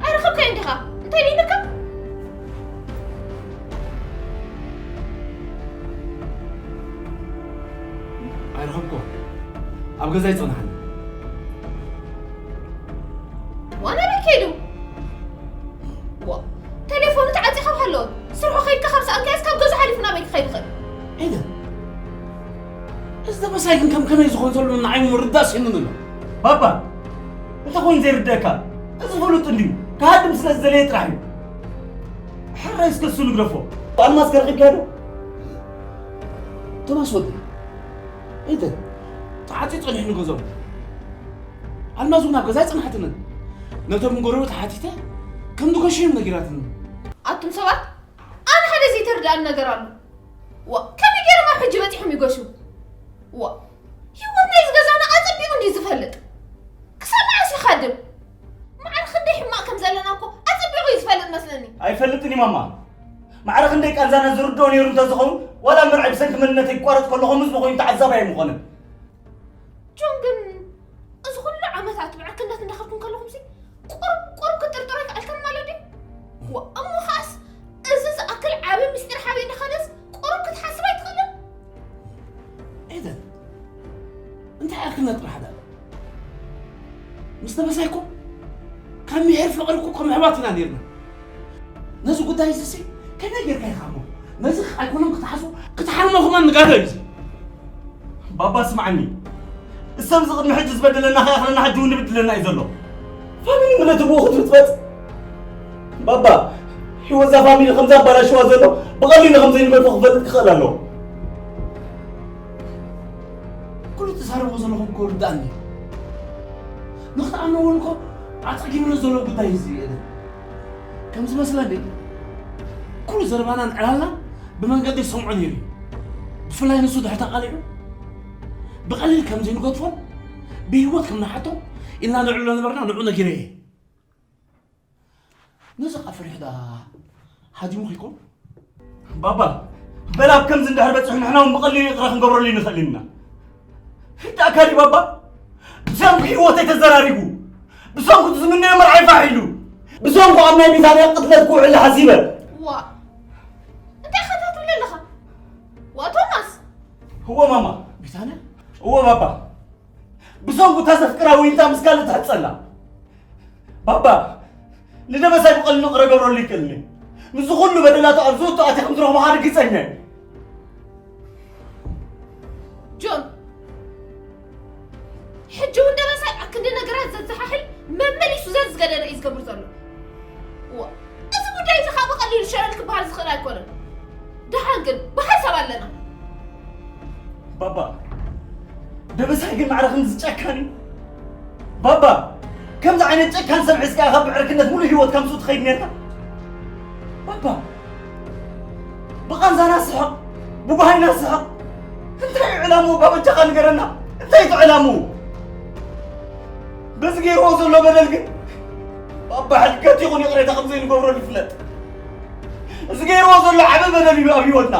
ኣይረኸብካዮን ዲኻ? እንታይ ደይልካ? ኣይረኸብኩ። ኣብ ገዛ ይጸናሓኒ። ዋና ኣበይ ከይዱ? ዋ፣ ቴሌፎኑ ተዓጺኻ ሃለወት። ስርሑ ከይድካ ካብ ሰኣልካዮስ ካብ ገዛ ሓሊፉ ናበይ ክኸይድ ይኽእል? ኤደን፣ እዚ ደበሳይ ግን ከም ከመይ ዝኾን ዘሎ ንዓይ ምርዳእ ስኢኑኒ ኣሎ። ባባ፣ እንታይ ኮይኑ ዘይርደኣካ? እዚ ፍሉጥ እንድዩ። ክሃድም ስለ ዝደለየ ጥራሕ እዩ። ሕራይ እስከ እሱ ንግደፎ። ኣልማዝ ከ ረኺብካያ ዶ? ቶማስ ወደይ፣ ኤደን፣ ተዓጽዩ ጸኒሑ ንገዝኦም። ኣልማዝ እውን ኣብ ገዛ ኣይጸንሓትንን። ነቶም ጎረቤት ሓቲተ ከም ዝገሹ እዮም ነጊራትኒ። ኣቱም ሰባት፣ ኣነ ሓደ ዘይተርድኣኒ ነገር ኣሎ። ዋ፣ ከመይ ገይሮም ኣብ ሕጂ በጺሖም ይገሹ? ዋ፣ ህይወት ናይዚ ገዛና ኣጸቢቑ እንድዩ ዝፈልጥ። ክሳብ መዓስ ይኻድም? ማዕረ ክንደይ ሕማቕ ከም ዘለና እኮ ኣጸቢቑ እዩ ዝፈልጥ መስለኒ። ኣይፈልጥን እዩ ማማ። ማዕረ ክንደይ ቃንዛና ዝርድኦ ነይሩ እንተዝኸውን፣ ዋላ መርዓይ ብሰንኪ መንነተይ ክቋረጽ ከሎ ከምኡ ዝኾይኑ ተዓዛባይ ኣይምኾንን። ጆን ግን እዚ ኩሉ ዓመታት ብዕርክነት እንዳኸድኩም ከለኹምሲ ቁሩብ ቁሩብ ክትጥርጥሮ ኣይከኣልካን ማለት ድዩ? ዋ፣ እሞ ኸኣስ እዚ ዝኣክል ዓቢ ምስጢር ሓቢእና ኸነስ ቁሩብ ክትሓስብ ኣይትኽእልን? ኤደን፣ እንታይ ዕርክነት ጥራሕ ደኣ? ምስ ተበሳይኩም ካብ ምሒር ፍቕሪ እኮ ከም ኣሕዋት ኢና ነይርና። ነዚ ጉዳይ እዚሲ ከመይ ጌርካ ኢኻ እሞ ነዚ ኣይኮነን ክትሓስቦ፣ ክትሓርሞ ከማን ንጋዶ እዩ እዚ። ባባ ስምዓኒ፣ እሰብ እዚ ቅድሚ ሕጂ ዝበደለና ከይኣኽለና ሕጂ እውን ይብድለና እዩ ዘሎ። ፋሚሊ ምነቲ ብኡ ክትብጥበጥ? ባባ፣ ህይወት እዛ ፋሚሊ ከም ዘባላሽዋ ዘሎ ብቐሊሉ ከም ዘይንገድፎ ክፈልጥ ክኽእል ኣለዎ። ኩሉ ትዛረቦ ዘለኹም እኮ ርዳእኒ እዩ። ንኽትኣምንዎ እውን እኮ ኣጸጊሙኒ ዘሎ ጉዳይ እዩ እዚ ኤደን። ከም ዝመስለኒ ኩሉ ዘረባናን ዕላልናን ብመንገዲ ዝሰምዖ ነይሩ እዩ። ብፍላይ ንሱ ድሕሪ ተቓሊዑ ብቐሊል ከም ዘይንገድፎን ብህይወት ከም ንሓቶ ኢልና ንዕልሎ ነበርና፣ ንዕኡ ነጊረ እየ። ነዚ ቃል ፈሪሑ ደኣ ሃዲሙ ከይኮን? ባባ፣ በል ኣብ ከምዚ እንድሕር በጺሑ ንሕና እውን ብቐሊሉ ይቕረ ክንገብረሉ ኣይንኽእልን ኢና። ርዳእካ ድዩ ባባ? ብሰንኩ ህይወተይ ተዘራሪጉ፣ ብሰንኩ ዝምነዮ መርዓይ ፋሕ ኢሉ፣ ብሰንኩ ኣብ ናይ ቢታንያ ቅትለት ክውዕል ሓሲበ። ዋ፣ እንታይ ኢኻ ትብል ኣለኻ? ዋ ቶማስ! እዎ ማማ። ቢታንያ? እዎ ባባ። ብሰንኩ እታ ዘፍቅራ ወይንታ ምስ ካልእ ትሕጸላ። ባባ፣ ንደበሳይ ብቐሊሉ ይቕረ ገብረሉ ይክእልኒ። ምስዚ ኩሉ በደላቱ ኣብ ዝእቱ ኣትየ ከም ዝረኽቦ ርግጸኛ እየ። ጆን፣ ሕጂ እውን ደበሳይ ኣብ ክንዲ ነገራት ዘዘሓሕል መመሊሱ ዘዝገደደ እዩ ዝገብር ዘሎ። እዋ፣ እዚ ጉዳይ እዚ ኸኣ ብቐሊሉ ሸለል ክበሃል ዝኽእል ኣይኮነን። ደሓን ግን ብሓሳብ ኣለና። ባባ፣ ደበሳይ ግን ማዕረ ክንድዚ ጨካን እዩ? ባባ፣ ከምዚ ዓይነት ጨካን ሰብ ሒዝካ ኢኻ ብዕርክነት ሙሉእ ህይወትካ ምስኡ ትኸይድ ኔርካ? ባባ፣ ብቓንዛና ስሕቕ፣ ብጓሃይና ስሕቕ። እንታይ እዩ ዕላምኡ? ባበጃኻ ንገረና። እንታይ እዩ ዕላምኡ? በዚ ገይርዎ ዘሎ በደል ግን ባባ ሕልከት ይኹን ይቕሬታ ከም ዘይንገብረሉ ይፍለጥ። እዚ ገይርዎ ዘሎ ዓቢ በደል እዩ ኣብ ህይወትና።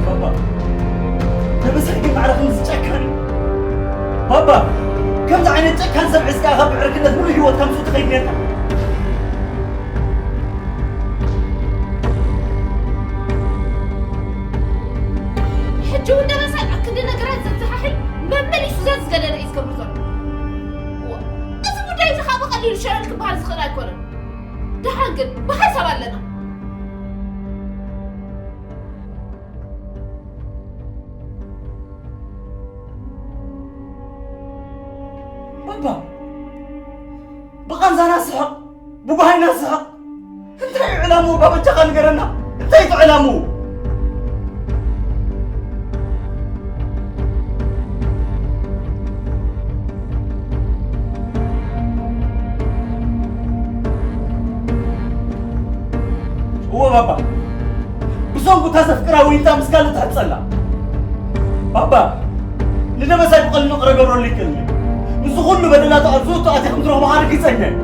ባባ፣ ደበሳይ ግን ማዕረ ከምዚ ጨካን እዩ? ባባ፣ ከምዚ ዓይነት ጨካን ሰብ ሒዝካ ኢኻ ብዕርክነት ሙሉእ ህይወትካ ምስኡ ትኸይድ ኔርካ? ሕጂ እውን ደበሳይ ኣብ ክንዲ ነገራት ዘዘሓሕል መመሊሱ ዘዝገደደ እዩ ዝገብር ዘሎ። እዋ፣ እዚ ጉዳይ እዚ ኸኣ ብቐሊሉ ሸለል ክበሃል ዝኽእል ኣይኮነን። ደሓን ግን ብሓሳብ ኣለና። ባባ፣ ብቓንዛና ስሕቕ፣ ብጓሃይና ስሕቕ። እንታይ እዩ ዕላምኡ? ባበጃኻ ንገረና። እንታይ እዩ ዕላምኡ? ባባ፣ ብሰንኩ እታ ዘፍቅራ ወይንታ ምስ ካልእ ትሕጸላ። ባባ፣ ንደበሳይ ብቐሊሉ ቅረ ገብረሉ ይክእል እዩ። ንሱ ኩሉ በደላቱ ኣብ ዝእቱ ኣትያ ከም ትረኽቦ ከኣ ርግጸኛ እየ።